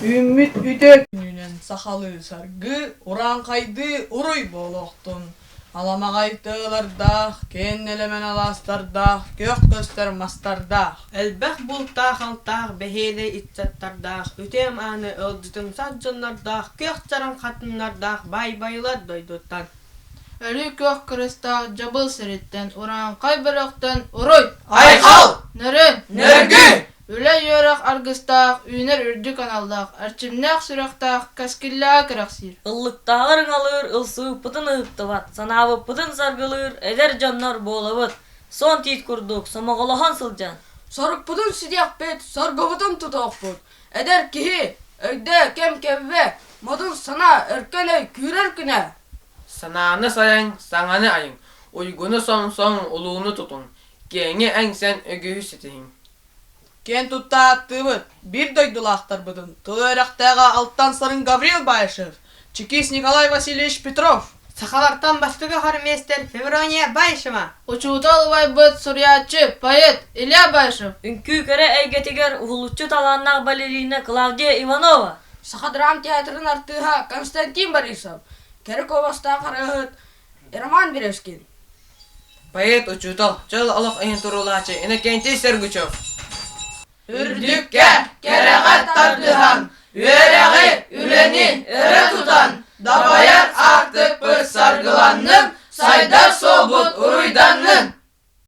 Үүммүт үтүө күнүнэн сахалыы саргы, урааҥхайдыы уруй буолуохтун! Аламаҕай тыалардаах, киэҥ нэлэмэн алаастардаах, күөх көстөр мастардаах. Элбэх бултаах-алтаах бэһиэлэй ыччаттардаах, үтүө-мааны ыалдьытымсах дьоннордоох, күөх чараҥ хатыҥнардаах баай байылар дойдуттан. Өрүү күөх кырыстаах дьабыл сириттэн, урааҥхай бөлөхтөн уруй! Айхал! Нөрүн! Нөргү! Үлэ-үөрэх аргыстаах, үүнэр үрдүк аналлаах, эрчимнээх сүрэхтээх, кэскиллээҕи кэрэхсиир. Ыллыктааҕар ыҥалыыр, ылсыбыппытын ыһыктыбат, санаабыппытын саргылыыр эдэр дьоннор буолабыт, суон тиит курдук сомоҕолоһон сылдьан. Сорукпутун ситиэхпит, соргубутун тутуохпут. Эдэр киһи, өйдөө, кэм кэббэ, модун санаа, өркөн өй күүрэр күнэ. Санааны сайаҥ, саҥаны айыҥ, уйгуну сомсоҥ, улууну тутуҥ, киэҥи эҥсэн үгүһү ситиһиҥ. Киэн тутта ааттыыбыт биир дойдулаахтарбытын тыл үөрэхтээҕэ Алтан Сарын Гаврил Баишев, чекист Николай Васильевич Петров. Сахалартан бастакы хормейстер Феврония Баишева. Учуутал убайбыт суруйааччы, поэт Илья Баишев. Үҥкүү кэрэ эйгэтигэр уһулуччу талааннаах балерина Клавдия Иванова. Саха драмтеатрын артыыһа Константин Борисов, кэрэ куобастаах ырыаһыт Роман Березкин. Поэт, учуутал, чөл олох иһин туруулааччы Иннокентий Сергучев. Үрдүккэ, кэрэҕэ тардыһан, үөрэҕи, үлэни өрө тутан, дабайар аартыкпыт саргыланнын, сайдар суолбут уруйданнын!